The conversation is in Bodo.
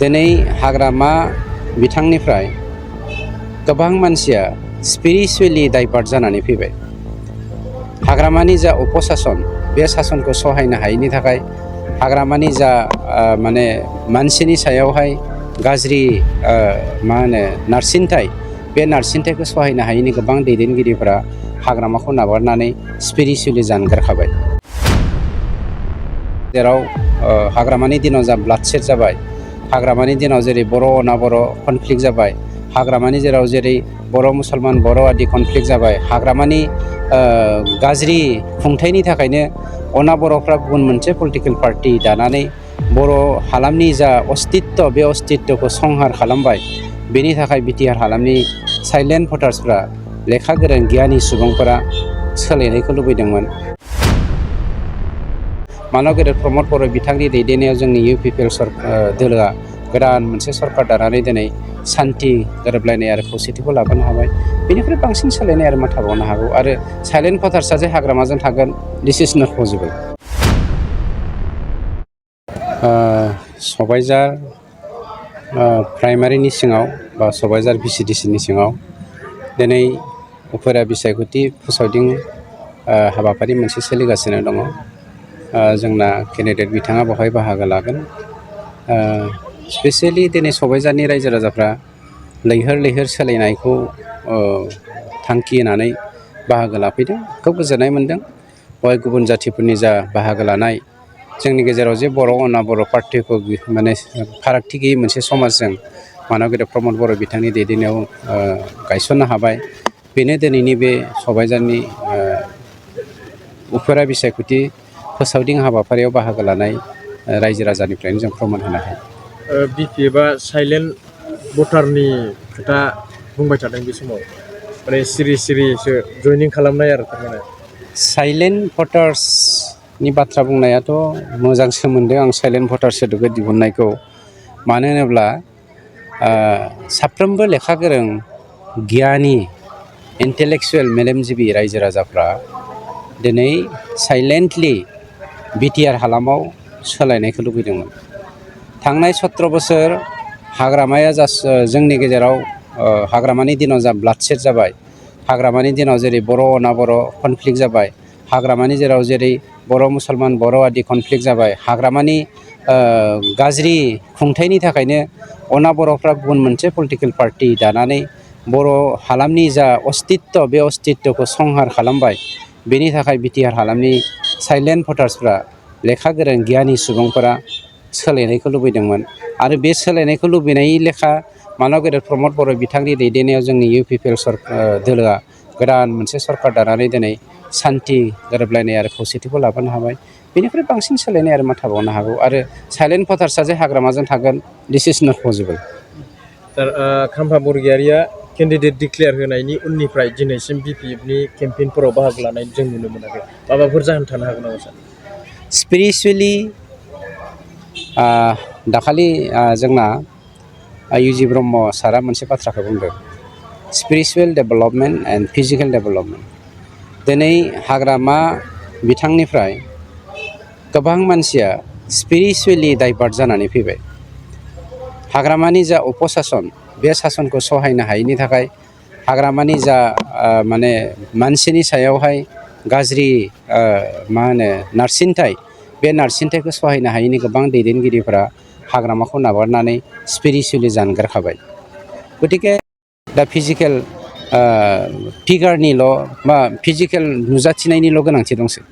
दिनै हाग्रामा बिथांनिफ्राय गोबां मानसिया स्पिरिचुवेलि डाइभार्ट जानानै फैबाय। हाग्रामानि जा उपसासन बे सासनखौ सहायनो हायैनि थाखाय हाग्रामानि जा मानसिनि सायावहाय गाज्रि नारसिनथाय बे नारसिनथायखौ सहायनो हायैनि गोबां दैदेनगिरिफोरा हाग्रामाखौ नागारनानै स्पिरिचुवेलि जानगारखाबाय। जेराव हाग्रामानि दिनाव जा ब्लाडसेड जाबाय, हाग्रामानि दिनाव जेरै बर' अना बर' कनफ्लिक्ट जाबाय, हाग्रामानि जेराव जेरै बर' मुसलमान बर' आदि कनफ्लिक्ट जाबाय, हाग्रामानि गाज्रि खुंथायनि थाखायनो अना बर'फ्रा गुबुन मोनसे पलिटिकेल पार्टि दानानै बर' हालामनि जा अस्तित्व बे अस्तित्वखौ संहार खालामबाय। बेनि थाखाय बिटिआर हालामनि साइलेन्ट भटार्सफ्रा लेखा गोरों गियानि सुबुंफोरा सोलायनायखौ लुबैदोंमोन। मानव गेदेर प्रमद बर' बिथांनि दैदेननायाव जोंनि इउपिपिएल दोलोआ गोदान मोनसे सरकार दानानै दिनै सान्थि गोरोबलायनाय आरो खौसेथिखौ लाबोनो हाबाय। बेनिफ्राय बांसिन सोलायनाय आरो मा थाबावनो हागौ। आरो साइलेन्ट भटार्सआ जे हाग्रामाजों थागोन, दिस इज नट पसिबल। सबायझार प्राइमारिनि सिङाव बा सबायझार भिसिडिसिनि सिङाव दिनै उफेरा बिसायख'थि फोसावदिं हाबाफारि मोनसे सोलिगासिनो दङ। जोंना केन्डिडेट बिथाङा बेवहाय बाहागो लागोन। स्पेसियेलि दिनै सबायझारनि रायजो राजाफ्रा लैहोर लैहोर सोलायनायखौ थांखि होनानै बाहागो लाफैदों। खोब गोजोननाय मोन्दों। बेवहाय गुबुन जाथिफोरनि जा बाहागो लानाय, जोंनि गेजेराव जे बर' अना बर' पार्टिखौ फारागथि गैयै मोनसे समाजजों मानव गेदेर प्रमद बर' बिथांनि दैदेननायाव गायसननो हाबाय। बेनो दिनैनि बे सबायझारनि उफेरा बिसायख'थि फोसावदिं हाबाफारियाव बाहागो लानाय रायजो राजानिफ्रायनो जों फोरमान होनो हायो। बिपिएफआ साइलेन्ट भटारनि खोथा बुंबाय थादों बे समाव, माने सिरि सिरिसो जयनिं खालामनाय आरो थारमाने। साइलेन्ट भटार्सनि बाथ्रा बुंनायाथ' मोजां सोमोन्दो आं साइलेन्ट भटार्स सोदोबखौ दिहुननायखौ। मानो होनोब्ला साफ्रोमबो लेखा गोरों गियानि इन्टेलेक्सुवेल मेलेमजिबि रायजो राजाफ्रा दिनै साइलेन्टलि बिटिआर हालामाव सोलायनायखौ लुबैदोंमोन। थांनाय 17 बोसोर हाग्रामाया जोंनि गेजेराव हाग्रामानि दिनाव जा ब्लाडसेड जाबाय, हाग्रामानि दिनाव जेरै बर' अना बर' कनफ्लिक्ट जाबाय, हाग्रामानि जेराव जेरै बर' मुसलमान बर' आदि कनफ्लिक्ट जाबाय, हाग्रामानि गाज्रि खुंथायनि थाखायनो अना बर'फ्रा गुबुन मोनसे पलिटिकेल पार्टि दानानै बर' हालामनि जा अस्तित्व बे अस्तित्वखौ संहार खालामबाय। बेनि थाखाय बिटिआर हालामनि साइलेन्ट भटार्सफ्रा लेखा गोरों गियानि सुबुंफोरा सोलायनायखौ लुबैदोंमोन। आरो बे सोलायनायखौ लुबैनाय लेखा मानव गेदेर प्रमद बर' बिथांनि दैदेननायाव जोंनि इउपिपिएल दोलोआ गोदान मोनसे सरकार दानानै दिनै सान्थि गोरोबलायनाय आरो खौसेथिखौ लाबोनो हाबाय। बेनिफ्राय बांसिन सोलायनाय आरो मा थाबावनो हागौ। आरो साइलेन्ट भटार्सआ जे हाग्रामाजों थागोन, दिस इज नट पसिबल। सार, खाम्फा बरगयारिया केन्डिडेट डिक्लेयार होनायनि उननिफ्राय दिनैसिम बिपिएफनि केम्पेइनफोराव बाहागो लानाय जों नुनो मोनाखै। माबाफोर जाहोन थानो हागोन नामा सार? स्पिरिचुवेलि दाखालि जोंना इउजि ब्रह्म सारा मोनसे बाथ्राखौ बुंदों, spiritual development and physical development. दिनै हाग्रामा बिथांनिफ्राय गोबां मानसिया स्पिरिचुवेलि डाइभार्ट जानानै फैबाय। हाग्रामानि जा उपसासन बे सासनखौ सहायनो हायैनि थाखाय हाग्रामानि जा मानसिनि सायावहाय गाज्रि नारसिनथाय बे नारसिनथायखौ सहायनो हायैनि गोबां दैदेनगिरिफोरा हाग्रामाखौ नागारनानै स्पिरिचुवेलि जानगारखाबाय। गतिके दा फिजिकेल फिगारनिल' बा फिजिकेल नुजाथिनायनिल' गोनांथि दंसै।